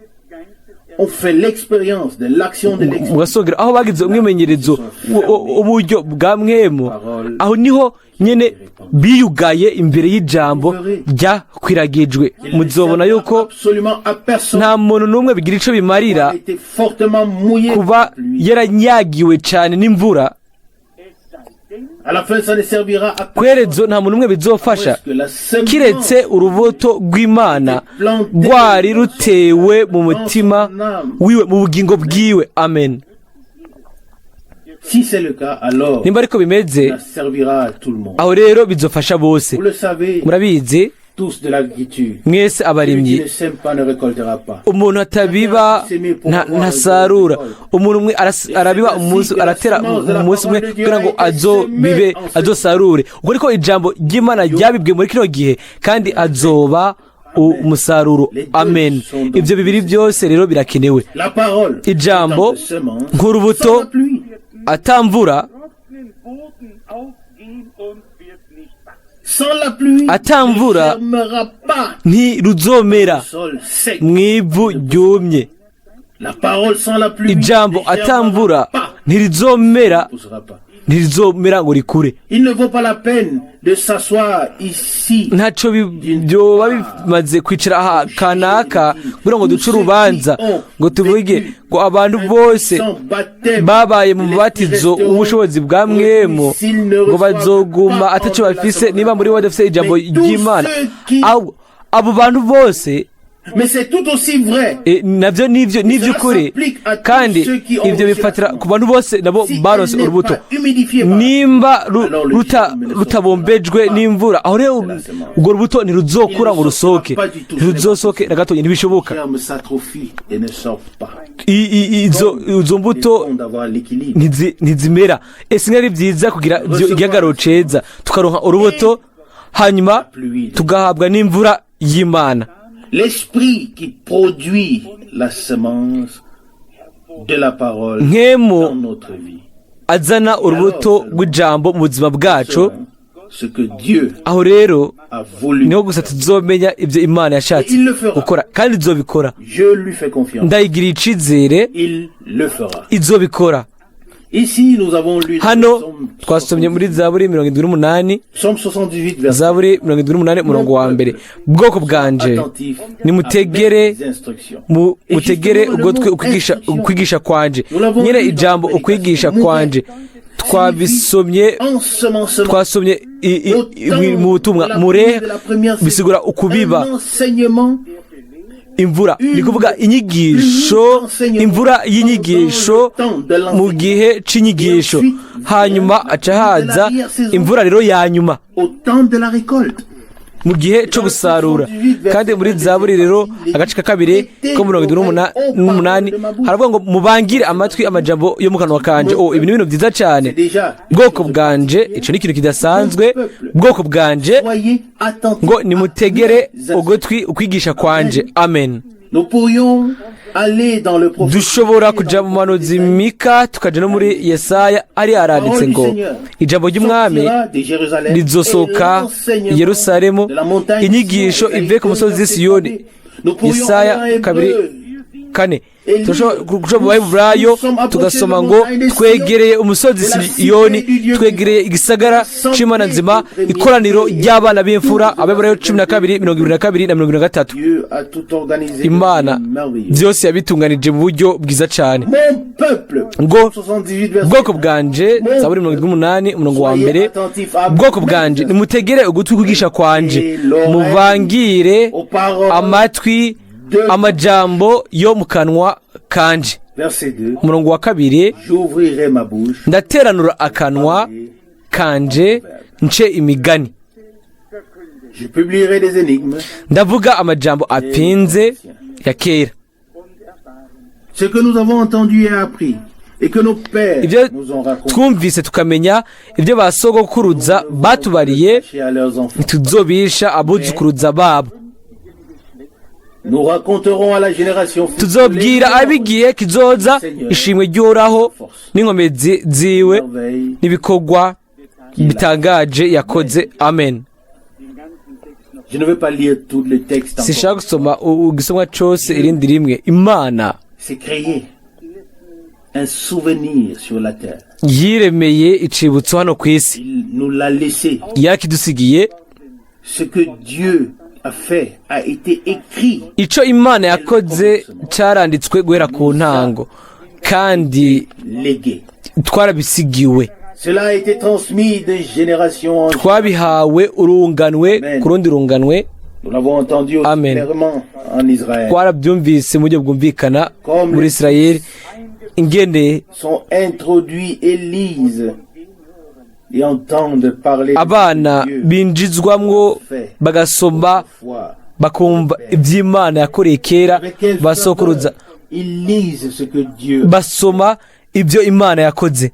ont fait l'expérience de l'action de mu l'esprit. gasongero, aho bagize umwimenyerezo w'uburyo bwa mwemu, aho niho nyene biyugaye imbere y'ijambo ryakwiragijwe. Muzobona yuko Absolument à personne nta muntu n'umwe bigira ico bimarira a été fortement mouillé kuba par la pluie. yaranyagiwe cane n'imvura. À la fin, ça ne servira à Ku iherezo nta muntu n'umwe bizofasha, que la semence kiretse urubuto rw'Imana rwari rutewe mu mutima wiwe, mu bugingo bwiwe. Amen. Si c'est le cas, alors Nimba ariko bimeze, ça servira à tout le monde. aho rero bizofasha bose. Vous le savez Murabizi tous de l'agriculture. mwese Celui qui abarimyi. ne sème pas ne récoltera pas. Umuntu atabiba ntasarura. Umuntu umwe arabiba umunsi, aratera umunsi umwe kugira ngo azobibe azosarure. Ubwo ariko ijambo ry'Imana ryabibwe muri kino gihe, kandi azoba umusaruro. Amen. Ibyo bibiri byose rero birakenewe. La parole Ijambo en tant que semence, nk'urubuto sans la pluie, atamvura, Trockenen Boden aufgehen und wird nicht wachsen. sans la pluie, Atamvura, ne germera pas. ntiruzomera Sol sec. mu ivu ryumye. La parole sans la pluie Ijambo ne germera atamvura pas. ntirizomera, Ne poussera pas. ntirizomera ngo rikure. Il ne vaut pas la peine de s'asseoir ici. Ntacyo byoba bimaze kwicara aha kanaka kugira ngo duce urubanza, ngo tuvuge ngo abantu bose babaye mu mubatizo w'ubushobozi bwa mwemu ngo bazoguma ataco bafise niba muri bo badafise ijambo ry'Imana. Abo bantu bose Mais c'est tout aussi vrai. Navyo nivyo nivy'ukuri, kandi ivyo bifatira ku bantu bose nabo baronse urubuto. Nimba rutabombejwe n'imvura, aho rero urwo rubuto ntiruzokura ngo rusohoke, ntiruzosohoke na gatonya, ntibishoboka. Germe s'atrophie et ne sort pas. Izo mbuto Bon d'avoir l'équilibre. ntizimera. Ese ari byiza kugira igihagararo ceza, tukaronka urubuto, hanyuma tugahabwa n'imvura y'Imana. L'esprit qui produit la semence de la parole Nkemu dans notre vie. azana urubuto rw'ijambo mu buzima bwacu, Ce que Dieu aho rero a voulu. niho gusa tuzomenya ibyo Imana yashatse gukora, kandi izobikora. Je lui fais confiance. Ndayigiriye icizere. Il le fera. Izobikora. Ici, nous avons lu Hano Psaume twasomye muri Zaburi 78. Psaume 78, verset Zaburi 78, umurongo wa mbere: "Bwoko bwanje, attentif nimutegere à mes instructions." mutegere ugutwi ukwigisha kwanje." Nyine ijambo ukwigisha kwanje twabisomye, Ensemencement. twasomye mu butumwa mure, bisigura ukubiba. Un enseignement Imvura ni kuvuga inyigisho, imvura y'inyigisho mu gihe c'inyigisho, hanyuma aca haza imvura rero ya nyuma au temps de la récolte. mu gihe co gusarura. Kandi muri Zaburi rero agace ka kabiri ko 78 haravuga ngo: "Mubangire amatwi amajambo yo mu kanwa kanje." Oh, ibi ni ibintu byiza cyane. Déjà, Bwoko bwanje, ico ni ikintu kidasanzwe. Bwoko bwanje, soyez attentifs ngo nimutegere à mes ugutwi ukwigisha kwanje. Amen. Nous pourrions aller dans le prophète. Dushobora kuja mu muhanuzi Mika, tukaja no muri Yesaya, ari haranditse ngo: "Ijambo ry'Umwami rizosohoka i Yerusalemu, inyigisho ive ku musozi Siyoni." Yesaya kabiri. kane. Turashobora kuja mu Baheburayo tugasoma ngo twegereye umusozi Siyoni, twegereye igisagara c'Imana nzima, ikoraniro ry'abana b'imfura. Abaheburayo 12:22 na 23. Dieu a tout organisé Imana merveilleux. byose yabitunganije mu buryo bwiza cane. Mon peuple, Ngo 78 verset ubwoko bwanje, Zaburi 78 umurongo wa mbere, ubwoko bwanje, nimutegere ugutwi kwigisha kwanje, mubangire aux paroles, amatwi amajambo yo mu kanwa kanje. Verset 2, Umurongo wa kabiri, j'ouvrirai ma bouche ndateranura akanwa kanje nce imigani, je publierai des énigmes. Ndavuga amajambo apinze ya kera. Ce que nous avons entendu et appris, et que nos pères Ibyo nous ont raconté twumvise tukamenya, ibyo ba sogokuruza batubariye, à leurs enfants. Ntituzobisha abuzukuruza babo. Nous raconterons à la génération future Tuzobwira abigiye kizoza ishimwe ry'Uhoraho n'inkomezi ziwe merveilles n'ibikorwa bitangaje yakoze. Amen. Je ne veux pas lire tout le texte encore. Sinshaka gusoma igisomwa cose irindi rimwe. Imana C'est créer un souvenir sur la terre. yiremeye icibutso hano ku isi. Il nous l'a laissé. Yarakidusigiye. Ce que Dieu a fait a été écrit. Ico Imana yakoze caranditswe guhera ku ntango, kandi Légué. twarabisigiwe. Cela a été transmis de génération en génération. Twabihawe urunganwe ku rundi runganwe. Nous l'avons entendu aussi Amen. clairement en Israël. Twarabyumvise mu buryo bwumvikana muri Israel ingene Sont introduits et lisent et entendent parler de abana Dieu. binjizwamwo, bagasoma, Foi. bakumva iby'Imana yakoreye kera Avec quelle basokuruza. ferveur ils lisent ce que Dieu. Basoma ibyo Imana yakoze.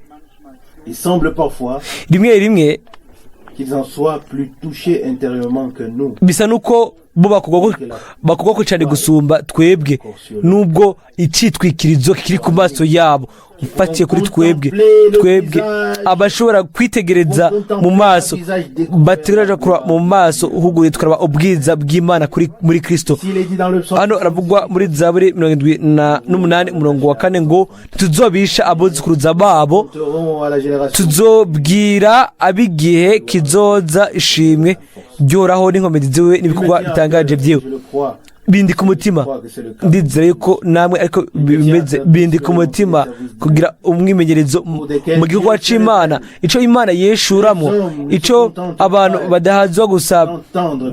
Il semble parfois Rimwe rimwe qu'ils en soient plus touchés intérieurement que nous. bisa nuko bo bakugwako cyane gusumba twebwe, nubwo icitwikirizo kiri ku maso yabo. Mfatiye kuri twebwe abashobora kwitegereza mu maso, bategereje kureba mu maso huguye, tukareba ubwiza bw'Imana kuri muri Kristo. S'il est dit dans le psaume Hano aravugwa muri Zaburi 78 umurongo wa kane ngo ntituzobisha abuzukuruza babo, seront à la génération tuzobwira ab'igihe kizoza ishimwe ryoraho n'inkomezi ziwe n'ibikorwa bitangaje byiwe. Je le crois. Bindi ku mutima, ndizera yuko namwe ariko bimeze. Bindi ku mutima kugira umwimenyerezo mu gikorwa c'Imana, ico Imana yeshuramo, ico abantu badahazwa gusa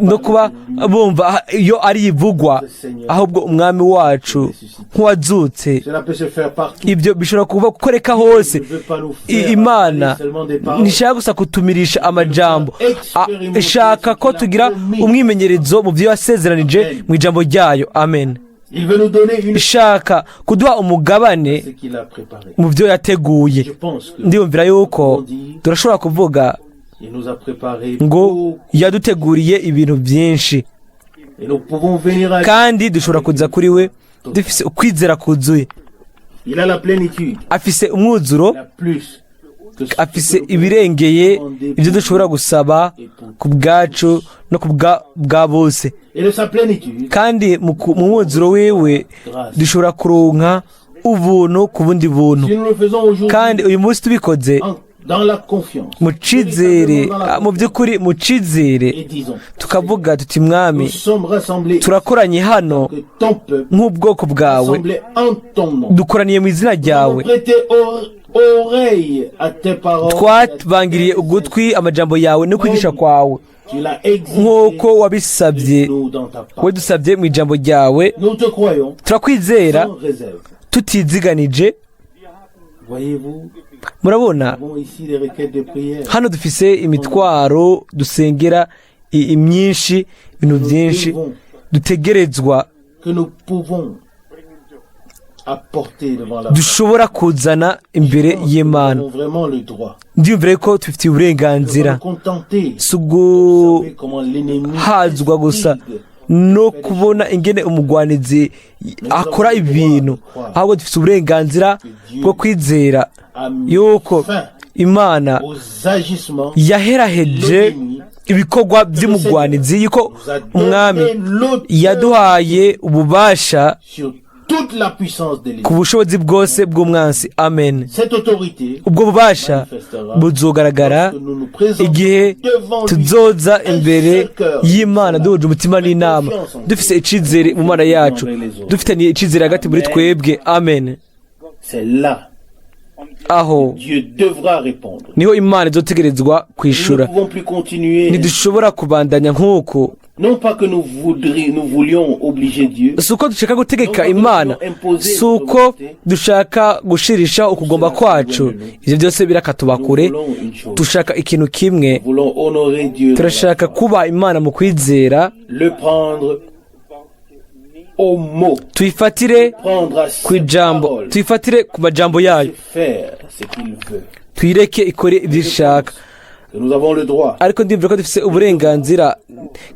no kuba bumva iyo ari ivugwa, ahubwo Umwami wacu nk'uwazutse. Cela peut se faire partout. Ibyo bishobora kuba gukoreka hose. Ne veut pas nous faire Imana seulement des paroles. ntishaka gusa kutumirisha amajambo, ishaka ko tugira umwimenyerezo mu byo yasezeranije mu ijambo ryayo. Amen. Il veut nous donner une Ishaka kuduha umugabane ce qu'il a préparé. mu byo yateguye. Je pense que Ndiyumvira yuko turashobora kuvuga il nous a préparé ngo beaucoup yaduteguriye ibintu byinshi, et nous pouvons venir à lui. kandi dushobora kuza kuri we dufise ukwizera kuzuye. Il a la plénitude, Afise umwuzuro, il a plus que ce afise que nous ibirengeye ibyo dushobora gusaba ku bwacu no ku bwa bose. Et de sa plénitude, Kandi mu mwuzuro wiwe dushobora kuronka ubuntu ku bundi buntu. si nous le faisons aujourd'hui Kandi uyu munsi tubikoze dans la confiance, mu cizere, mu by'ukuri mu cizere, et disons, tukavuga tuti: Mwami, nous sommes rassemblés turakoranye hano que ton peuple nk'ubwoko bwawe, rassemblé en ton nom. dukoraniye mu izina Nous ryawe, avons prêté oreille à tes paroles. twabangiriye ugutwi amajambo yawe no kwigisha kwawe, Tu l'as exigé nk'uko wabisabye, de nous dans ta parole. we dusabye mu ijambo ryawe. Nous te croyons Turakwizera sans réserve. tutiziganije. Voyez-vous, Murabona, nous avons ici des requêtes de prière. hano dufise imitwaro dusengera myinshi, ibintu Nous byinshi devons, dutegerezwa, que nous pouvons apporter devant la dushobora kuzana imbere Nous y'Imana. avons vraiment le droit Ndiyumvira ko tubifitiye de uburenganzira. nous contenter. Si Vous savez comment l'ennemi uguhazwa gusa instigue no kubona ingene umugwanizi akora ibintu, ahubwo dufite uburenganzira bwo kwizera a mis yuko fin Imana aux agissements yaheraheje ibikorwa by'umugwanizi, yuko nous a Umwami donné l'autorité yaduhaye ububasha sur toute la puissance de ku l'ennemi. bushobozi bwose bw'umwansi. Amen. Cette autorité Ubwo bubasha buzogaragara que nous nous présentons igihe devant lui tuzoza imbere y'Imana duhuje umutima n'inama, dufise icizere mu Mana yacu, dufitaniye icizere hagati muri twebwe. Amen. C'est là Aho Dieu devra répondre. niho Imana izotegerezwa Nous ne kwishura. pouvons plus continuer. Ntidushobora kubandanya nk'uku. Non pas que nous voulions obliger Dieu, Si uko dushaka gutegeka Imana, si uko dushaka gushirisha ukugomba kwacu, ibyo byose birakatuba nous kure. voulons une chose. Dushaka ikintu kimwe. Nous voulons honorer Dieu dans la Turashaka foi. kuba Imana mu kwizera. Le prendre au mot, Tuyifatire prendre à ku sa ijambo, parole, tuyifatire ku majambo yayo, faire ce qu'il veut. tuyireke ikore ibyo ishaka. Que nous avons le droit. Ariko ndumva ko dufite uburenganzira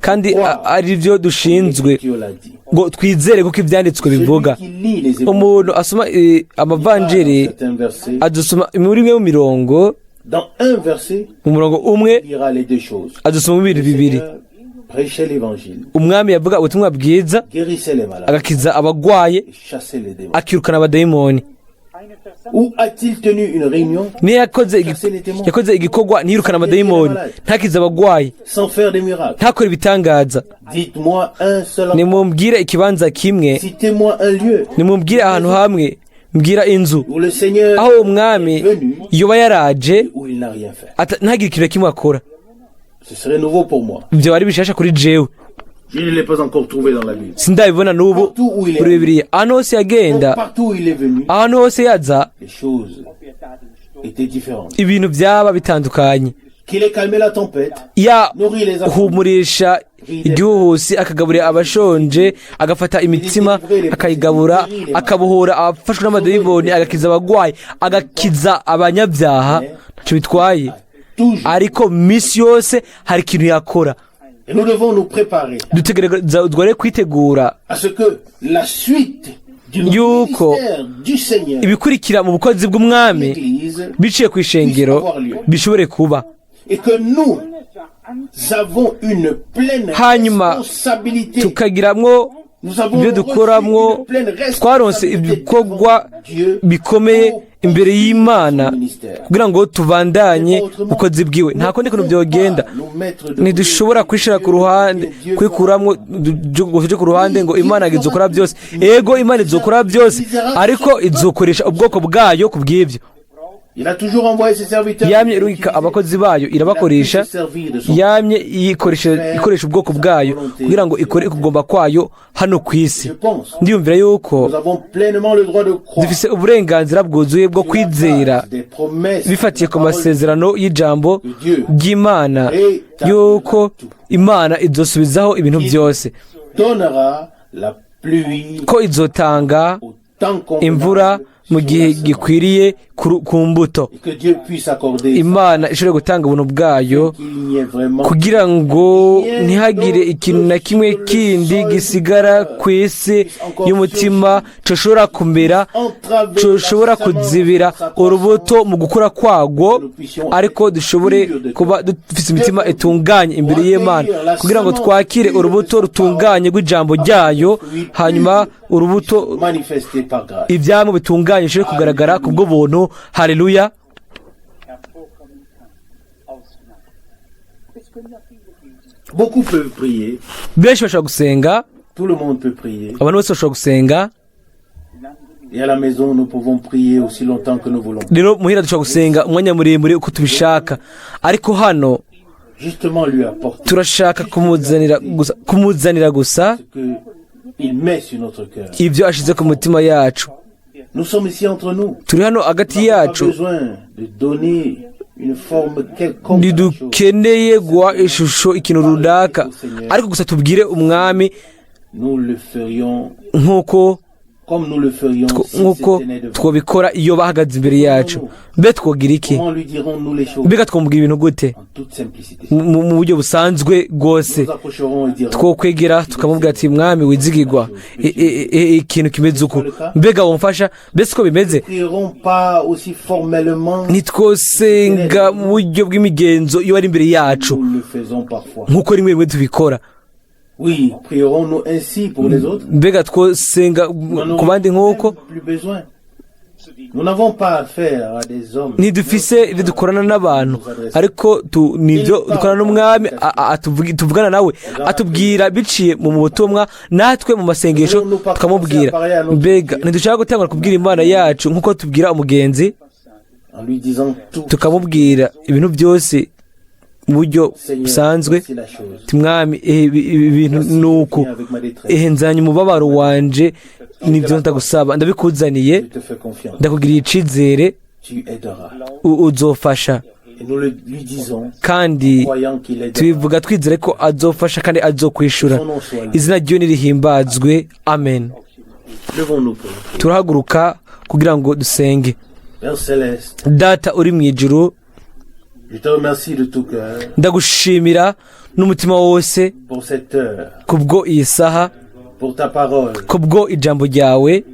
kandi ari byo dushinzwe Dieu l'a dit. ngo twizere kuko ibyanditswe bivuga. Celui qui lit les évangiles, Umuntu asoma amavanjiri certains versets, adusoma muri imwe mu mirongo, dans un verset, mu murongo umwe il lira les deux choses. adusoma ibintu Le bibiri. Seigneur prêchait l'évangile, Umwami yavuga ubutumwa bwiza, guérissait les malades agakiza abagwaye, et chassait les démons. akirukana abadayimoni. Où a-t-il tenu une réunion Niyo yakoze igikorwa ntiyirukane amadayimoni, ntakize abagwayi, sans faire des miracles? ntakore ibitangaza? Dites-moi un seul endroit. Nimumbwire ikibanza kimwe. Citez-moi un lieu Nimumbwire ahantu hamwe, mbwira inzu où le Seigneur aho umwami est venu yoba yaraje et où il n'a rien fait. ntagire ikintu na kimwe akora. Ce serait nouveau pour moi. Ibyo ari bishasha kuri jewe. Je ne l'ai pas encore trouvé dans la Bible. Sindabibona n'ubu muri Bibiliya. Ahantu hose yagenda, Partout où il est venu, ahantu hose yaza, les choses étaient différentes. ibintu byaba bitandukanye. Qu'il ait calmé la tempête, nourri les affamés, Yahumurisha igihuhusi, akagaburira abashonje, agafata imitsima akayigabura, akabohora abafashwe n'amadayimoni, agakiza abagwayi, agakiza abanyabyaha, ntacyo bitwaye. Toujours. Ariko minsi yose hari ikintu yakora. Et nous devons nous préparer Dutegereza rero kwitegura à ce que la suite du yuko ministère du Seigneur, ibikurikira mu bukozi bw'umwami l'Église, biciye ku ishengero bishobore kuba. Et que nous avons une pleine Hanyuma responsabilité. tukagiramwo Nous avons ibyo reçu dukoramwo. une pleine Twaronse responsabilité ibikorwa devant Dieu bikomeye pour imbere y'Imana son ministère. kugira ngo tubandanye ubukozi bwiwe. Nta kundi kuntu byogenda. Ntidushobora kwishira ku ruhande, kwikuramwo ngo tuje ku ruhande ngo Imana izokora byose. Ego, Imana izokora byose, ariko izokoresha ubwoko bwayo ku bw'ibyo. Il a toujours envoyé ses serviteurs. Yamye irungika abakozi bayo, irabakoresha. Yamye yikoresha, ikoresha ubwoko bwayo kugira ngo ikore ukugomba kwayo hano ku isi. Je pense, Ndiyumvira yuko nous avons pleinement le droit de croire dufise uburenganzira bwuzuye bwo kwizera des promesses bifatiye ku masezerano y'ijambo ry'Imana yuko Imana izosubizaho ibintu byose, donnera la pluie ko izotanga au temps convenable imvura mu sur gihe la semence. gikwiriye ku mbuto. Et que Dieu puisse accorder Imana ishobore gutanga ubuntu bwayo qu'il n'y ait vraiment kugira ngo ntihagire ikintu na kimwe kindi gisigara ku isi y'umutima coshobora kumera, entraver coshobora la semence kuzibira dans sa urubuto mu gukura kwagwo, ariko dushobore kuba dufite imitima itunganye imbere y'Imana kugira ngo twakire urubuto rutunganye rw'ijambo ryayo, hanyuma urubuto manifestée par grâce. ibyamwa bitunganye bishobore kugaragara ku bw'ubuntu. Haleluya. Hervorkommen kann aus Gnade. Es können ja viele beten. Beaucoup peuvent prier, Benshi bashobora gusenga. Tout le monde peut prier. Abantu bose bashobora gusenga. Et à la maison, nous pouvons prier aussi longtemps que nous voulons. Rero muhira dushobora gusenga umwanya muremure uko tubishaka, ariko hano Justement, lui apporter turashaka kumuzanira gusa ce que il met sur notre cœur. ibyo ashize ku mutima yacu. Nous sommes ici entre nous. Turi hano hagati Nous n'avons pas yacu. besoin de donner une forme quelconque à la chose. Ntidukeneye guha ishusho ikintu runaka, ariko gusa tubwire umwami Nous le ferions nk'uko comme nous le ferions si nk'uko c'était devant. twabikora iyo bahagaze imbere yacu. Mbe twogira iki? Comment lui dirons-nous les choses Mbega twamubwira ibintu gute? en toute simplicité? Mu buryo busanzwe rwose. Nous approcherons et dirons Twokwegera tukamubwira ati: "Mwami wizigirwa, ikintu kimeze uku, mbega wamfasha?" Mbese uko bimeze? Nous ne prierons pas aussi formellement Ntitwosenga mu buryo bw'imigenzo iyo bari imbere yacu nous le faisons parfois. nk'uko rimwe rimwe tubikora. Oui, prierons-nous ainsi pour les autres? Mbega twosenga Nous n'en ku bandi avons nk'uko? même plus besoin. Nous n'avons pas affaire à des hommes. Ntidufise ibyo dukorana n'abantu, ariko nibyo dukorana n'umwami, tuvugana nawe, atubwira biciye mu butumwa, natwe mu masengesho tukamubwira. Mbega ntidushaka gutangura kubwira Imana yacu nk'uko tubwira umugenzi, En lui disant tout. tukamubwira ibintu byose mu buryo Seigneur, busanzwe? voici la chose. Ati, "Mwami, ibi bintu ni uku. Viens avec ma détresse. Ehe, nzanye umubabaro wanje, nibyo ndagusaba, ndabikuzaniye. Je te fais confiance. Ndakugiriye icizere. Tu aideras. Uzofasha." Et nous le lui disons, Kandi croyant qu'il aidera. tubivuga twizere ko azofasha kandi azokwishura. Son nom soit loué. Izina ryiwe nirihimbazwe. Amen. Levons-nous pour prier. Turahaguruka kugira ngo dusenge. Père céleste, Data uri mu ijuru, je te remercie de tout cœur ndagushimira n'umutima wose pour cette heure, kubwo iyi saha, pour ta parole, kubwo ijambo ryawe,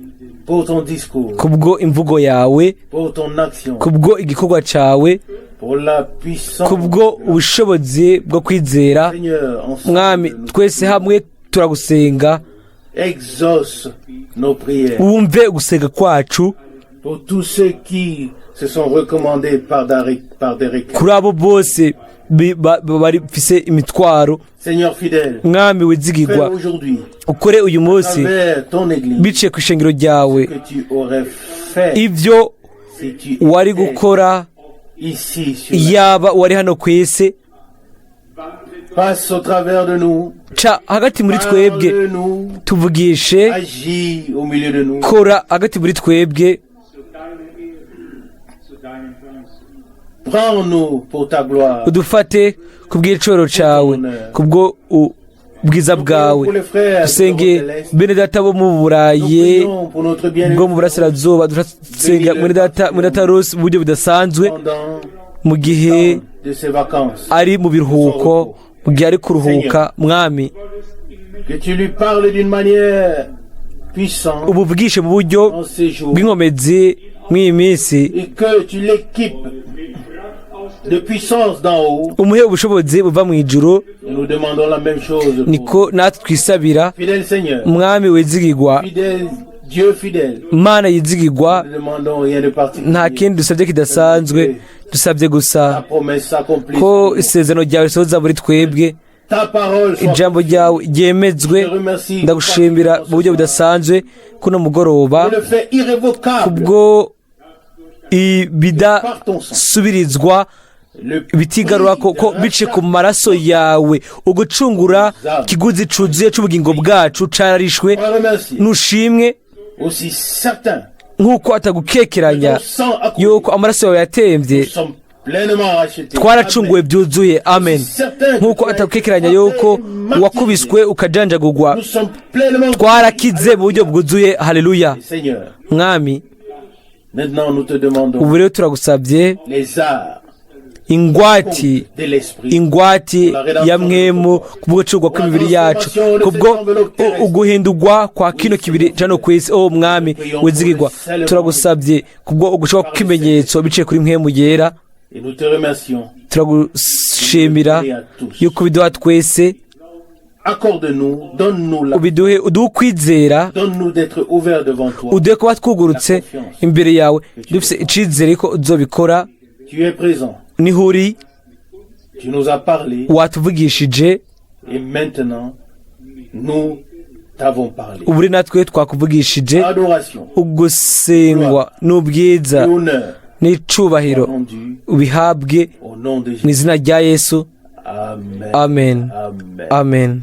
pour ton discours, kubwo imvugo yawe, pour ton action, kubwo igikorwa cyawe, pour la puissance. kubwo ubushobozi bwo kwizera. Seigneur, ensemble, Mwami, nous twese hamwe turagusenga. exauce nos prières. Wumve gusenga kwacu. Pour tous ceux qui se sont recommandés par des requêtes. Kuri abo bose bafise imitwaro. Seigneur fidèle, Mwami fais wizigirwa, aujourd'hui, ukore uyu à munsi travers ton église, biciye ku ishengero ryawe que tu aurais fait ibyo si tu wari étais gukora ici sur la yaba wari hano ku isi. Passe au travers de nous, Ca hagati muri twebwe, parle-nous, tuvugishe, agis au milieu de nous. kora hagati muri twebwe. Zu deiner Ehre, zu deinem Glanz. Prends-nous pour ta gloire. Udufate ku bw'icoro cyawe, kubwo ubwiza bwawe. Pour les frères Dusenge de l'Est, bene data bo mu nous Burayi prions pour notre bien-aimé bwo mu burasirazuba. Turasenga mwene data Rose mu buryo budasanzwe pendant mu gihe de ses vacances. ari mu biruhuko, mu gihe ari kuruhuka. Mwami, Que tu lui parles d'une manière puissante ubuvugishe mu buryo en ces jours bw'inkomezi mw'iyi minsi, et que tu l'équipes de puissance d'en haut. umuhe ubushobozi buva mu ijuru. Et nous demandons la même chose pour Niko natwe twisabira. Fidèle Seigneur, Mwami wizigirwa, fidèle Dieu fidèle, Mana yizigirwa, nous ne demandons rien de particulier. nta kindi dusabye kidasanzwe, dusabye gusa Ta promesse s'accomplisse. ko isezerano ryawe risohoza muri twebwe, Ta parole soit ijambo ryawe ryemezwe. Ndagushimira mu buryo budasanzwe kuno mugoroba le fait irrévocable kubwo ibidasubirizwa, le bitigarura ko biciye ku maraso yawe, ugucungura ikiguzi cuzuye c'ubugingo bwacu cararishwe. On remercie Nushimwe. aussi certain Nk'uko atagukekeranya que ton sang a coulé. yuko amaraso yawe yatembye, Nous sommes pleinement rachetés. twaracunguwe byuzuye. Amen. Nk'uko atagukekeranya yuko wakubiswe ukajanjagurwa, Nous sommes pleinement twarakize mu buryo bwuzuye. Haleluya. Seigneur, Mwami, maintenant nous te demandons ubu rero turagusabye les arts ingwati de l'esprit ingwati ya mwemu kubwo gucurwa kw'imibiri yacu, kubwo uguhindurwa kwa kino kibiri cano ku isi. O Mwami wizigirwa, turagusabye kubwo ugushobora kw'ikimenyetso biciye kuri mwemu yera. Et nous te remercions. Turagushimira yuko ubiduha twese. Accorde-nous, donne-nous la, Ubiduhe, uduhe ukwizera, donne-nous d'être ouverts devant toi. uduhe kuba twugurutse imbere yawe, dufise icizere ko uzobikora. Tu es présent. Niho uri. Tu nous as parlé Watuvugishije. et maintenant nous t'avons parlé. Ubu uri natwe twakuvugishije. Adoration Ugusengwa n'ubwiza et honneur n'icubahiro rendu ubihabwe au nom de mu Jésus. izina rya Yesu. Amen. Amen. Amen. Amen.